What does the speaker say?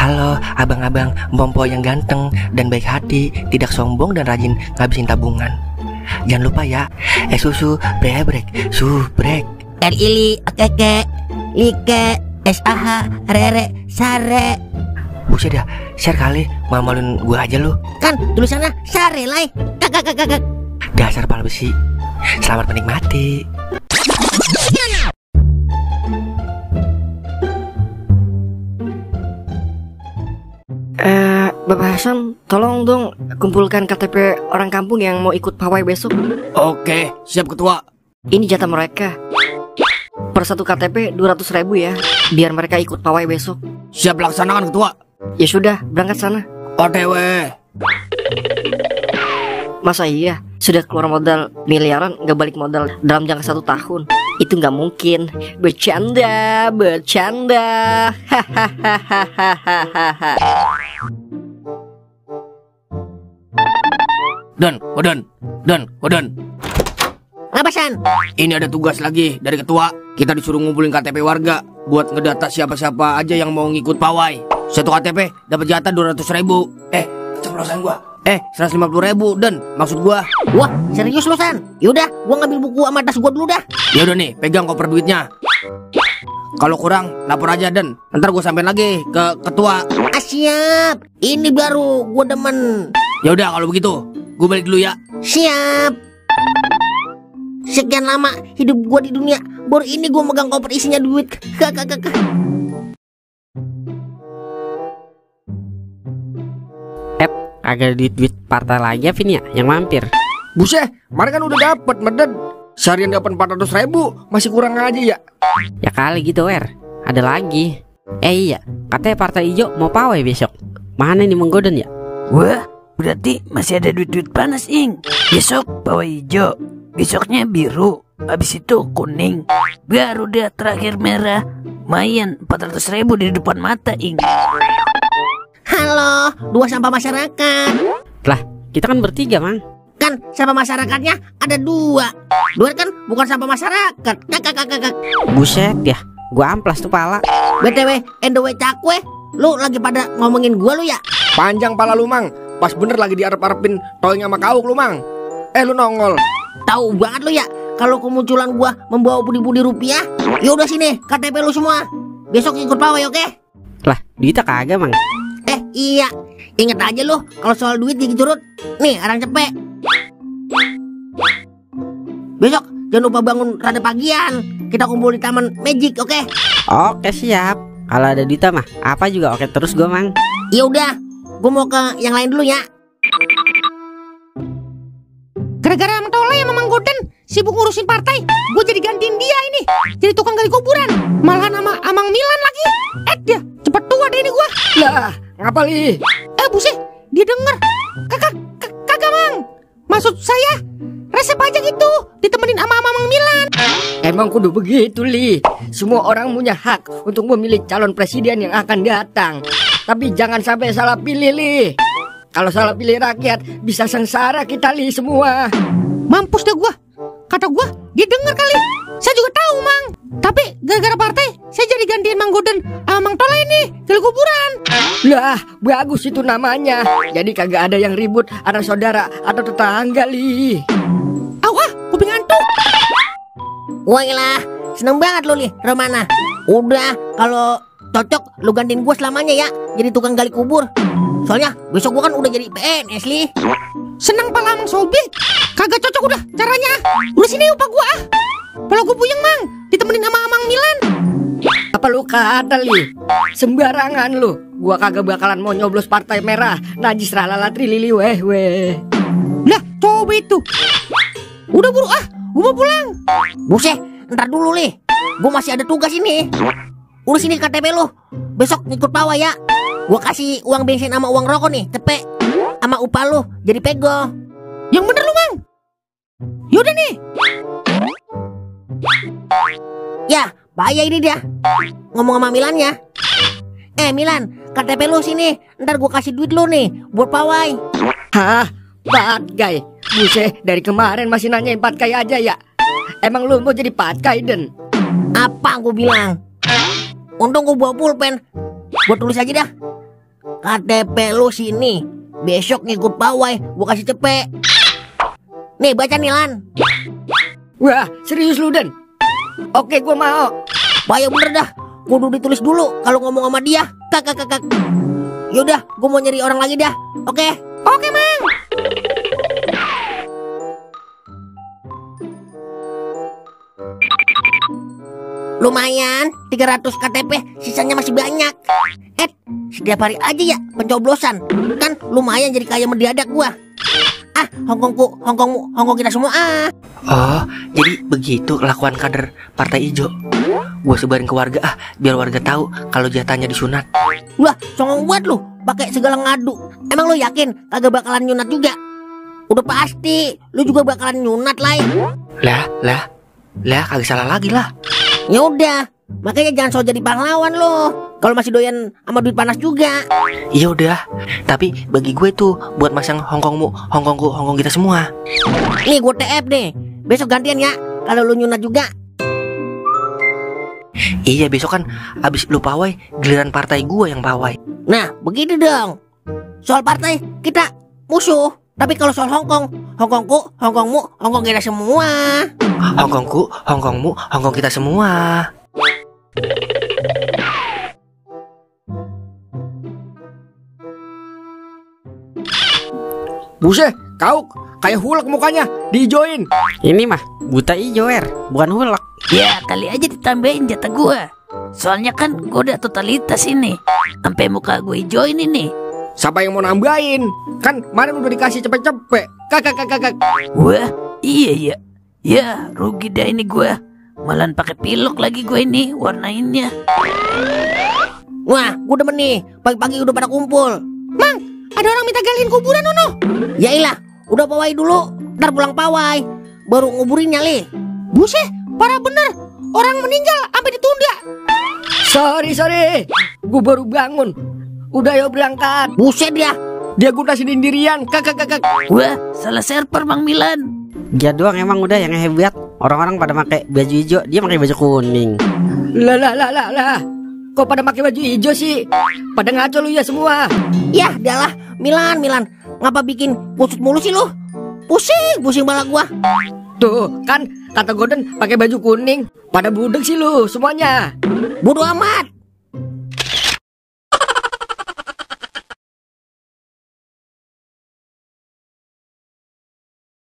Halo abang-abang Bompo yang ganteng dan baik hati, tidak sombong dan rajin ngabisin tabungan. Jangan lupa ya, susu brebrek, subrek. Ili, keke, like, SAH, rere, sare. Buset dah, share kali, malu-maluin gue aja lu. Kan tulisannya sare lai. Kakak. Dasar pala besi. Selamat menikmati. Bapak Hasan, tolong dong kumpulkan KTP orang kampung yang mau ikut pawai besok. Oke, siap ketua. Ini jatah mereka. Per satu KTP 200.000 ya, biar mereka ikut pawai besok. Siap laksanakan ketua. Ya sudah, berangkat sana. OTW. Masa iya, sudah keluar modal miliaran gak balik modal dalam jangka 1 tahun? Itu gak mungkin. Bercanda. Hahaha. Dan. Ngapasan? Ini ada tugas lagi dari ketua. Kita disuruh ngumpulin KTP warga buat ngedata siapa-siapa aja yang mau ngikut pawai. Satu KTP dapat jatah 200.000. Keceplosan gua. 150.000 dan maksud gua. Wah, serius lu San? Yaudah, gua ngambil buku sama tas gua dulu dah. Ya udah nih, pegang koper duitnya. Kalau kurang, lapor aja Dan. Ntar gua sampein lagi ke ketua. Siap. Ini baru gua demen. Ya udah kalau begitu, gua balik dulu ya. Siap. Sekian lama hidup gua di dunia, baru ini gua megang koper isinya duit. Kakak. Agak duit partai lagi ya Vin ya, yang mampir. Buset, kemarin kan udah dapet Meden. Seharian dapat 400.000, masih kurang aja ya. Ya kali gitu ada lagi. Iya, katanya partai hijau mau pawai besok. Mana nih menggodan ya? Wah, berarti masih ada duit-duit panas ing. Besok pawai hijau, besoknya biru, habis itu kuning, baru dia terakhir merah. Mayan 400.000 di depan mata ing. Halo, dua sampah masyarakat. Lah, kita kan bertiga mang. Kan sampah masyarakatnya ada dua. Dua kan bukan sampah masyarakat. Kakak. Buset ya, gua amplas tuh pala. BTW, endowe cakwe. Lu lagi pada ngomongin gua lu ya? Panjang pala lu mang. Pas bener lagi diarep-arepin toing sama kauk lu mang. Lu nongol. Tahu banget lu ya kalau kemunculan gua membawa budi-budi rupiah. Ya udah sini, KTP lu semua. Besok ikut pawai, oke? Lah, duitnya kagak mang. Iya, inget aja lu kalau soal duit gigi curut. Nih, arang cepet. Besok jangan lupa bangun rada pagian. Kita kumpul di Taman Magic, oke? Oke, siap. Kalau ada duitnya mah apa juga oke terus gua mang. Ya udah, gua mau ke yang lain dulu ya. Gara-gara Mang Tole sama Mang Goden sibuk ngurusin partai, gua jadi gantiin dia ini. Jadi tukang gali kuburan. Malahan sama Amang Milan lagi. Dia cepet tua deh ini gua. Lah, ngapa li? Buset, dia denger. Kagak Mang. Maksud saya resep aja gitu, ditemenin sama Amang Milan. Emang kudu begitu li. Semua orang punya hak untuk memilih calon presiden yang akan datang. Tapi jangan sampai salah pilih li. Kalau salah pilih rakyat, bisa sengsara kita li semua. Mampus deh gua. Kata gua, dia denger kali. Saya juga tahu Mang. Tapi gara-gara partai, saya jadi gantiin Mang Goden sama Mang Tole ini gali kuburan. Lah, bagus itu namanya. Jadi kagak ada yang ribut anak saudara atau tetangga li. Kuping ngantuk. Wailah, seneng banget lu nih, Romana. Udah, kalau cocok lu gantiin gua selamanya ya, jadi tukang gali kubur. Soalnya besok gua kan udah jadi PNS li. Seneng pala Mang Sobi. Kagak cocok udah caranya. Udah sini upah gua ah. Kalau gua puyeng Mang, ditemenin sama Amang Milan. Apa lu kata li? Sembarangan lu. Gua kagak bakalan mau nyoblos partai merah. Najis ralalatri lili weh. Lah, coba itu. Udah buru gua mau pulang. Buset, ntar dulu li. Gua masih ada tugas ini. Urus ini KTP lu. Besok ngikut pawai ya. Gua kasih uang bensin sama uang rokok nih, cepet. Sama upah lu jadi pego. Yang bener lu Mang. Yaudah nih. Ya, bahaya ini dia. Ngomong sama Milannya. Milan, KTP lu sini. Ntar gua kasih duit lu nih buat pawai. Hah? Patkai? Buset, dari kemarin masih nanyain patkai aja ya. Emang lu mau jadi patkai Den? Apa gua bilang? Untung gua bawa pulpen. Gua tulis aja dah. KTP lu sini. Besok ngikut pawai, gua kasih cepet. Nih baca nih Lan. Wah, serius lu Den? Oke, gua mau. Bahaya bener dah. Kudu ditulis dulu kalau ngomong sama dia. Kak. Yaudah, gua mau nyari orang lagi dah. Oke. Oke, Mang. Lumayan, 300 KTP, sisanya masih banyak. Setiap hari aja ya pencoblosan. Kan lumayan jadi kaya mendadak gua. Hongkongku, Hongkongmu, Hongkong kita semua. Oh, jadi begitu kelakuan kader Partai Ijo. Gue sebarin ke warga biar warga tahu kalau jatahnya disunat. Wah, songong buat lu, pakai segala ngadu. Emang lu yakin kagak bakalan nyunat juga? Udah pasti, lu juga bakalan nyunat Lah, kagak salah lagi lah. Ya udah, makanya jangan sok jadi pahlawan lo. Kalau masih doyan sama duit panas juga. Iya udah, tapi bagi gue tuh buat masang Hongkongmu, Hongkongku, Hongkong kita semua. Nih gue TF deh. Besok gantian ya, kalau lu nyunat juga. Iya besok kan abis lu pawai, giliran partai gue yang pawai. Nah begitu dong. Soal partai kita musuh. Tapi kalau soal Hongkong, Hongkongku, Hongkongmu, Hongkong kita semua. Hongkongku, Hongkongmu, Hongkong kita semua. Buset, kau kayak hulek mukanya, diijoin. Ini mah buta ijo bukan hulek. Ya kali aja ditambahin jatah gua. Soalnya kan gua udah totalitas ini. Sampai muka gue hijauin ini. Siapa yang mau nambahin? Kan kemarin udah dikasih cepet-cepet. Kak. Wah, iya ya. Ya, rugi dah ini gua. Malahan pakai pilok lagi gua ini warnainnya. Wah, gua demen nih. Pagi-pagi udah pada kumpul. Mang, ada orang minta galiin kuburan Nono. Yailah, udah pawai dulu. Ntar pulang pawai baru nguburinnya li. Buset, parah bener. Orang meninggal sampai ditunda. Sorry. Gua baru bangun. Udah yuk berangkat. Buset dia. Dia guna sendirian. Kak. Wah, salah server Bang Milan. Dia doang emang udah yang hebat. Orang-orang pada pakai baju hijau, dia pakai baju kuning. Lah. Kok pada pakai baju hijau sih? Pada ngaco lu ya semua. Yah, dialah Milan. Ngapa bikin kusut mulu sih lu? Pusing bala gua. Tuh, kan kata Gordon pakai baju kuning. Pada budek sih lu semuanya. Bodoh amat.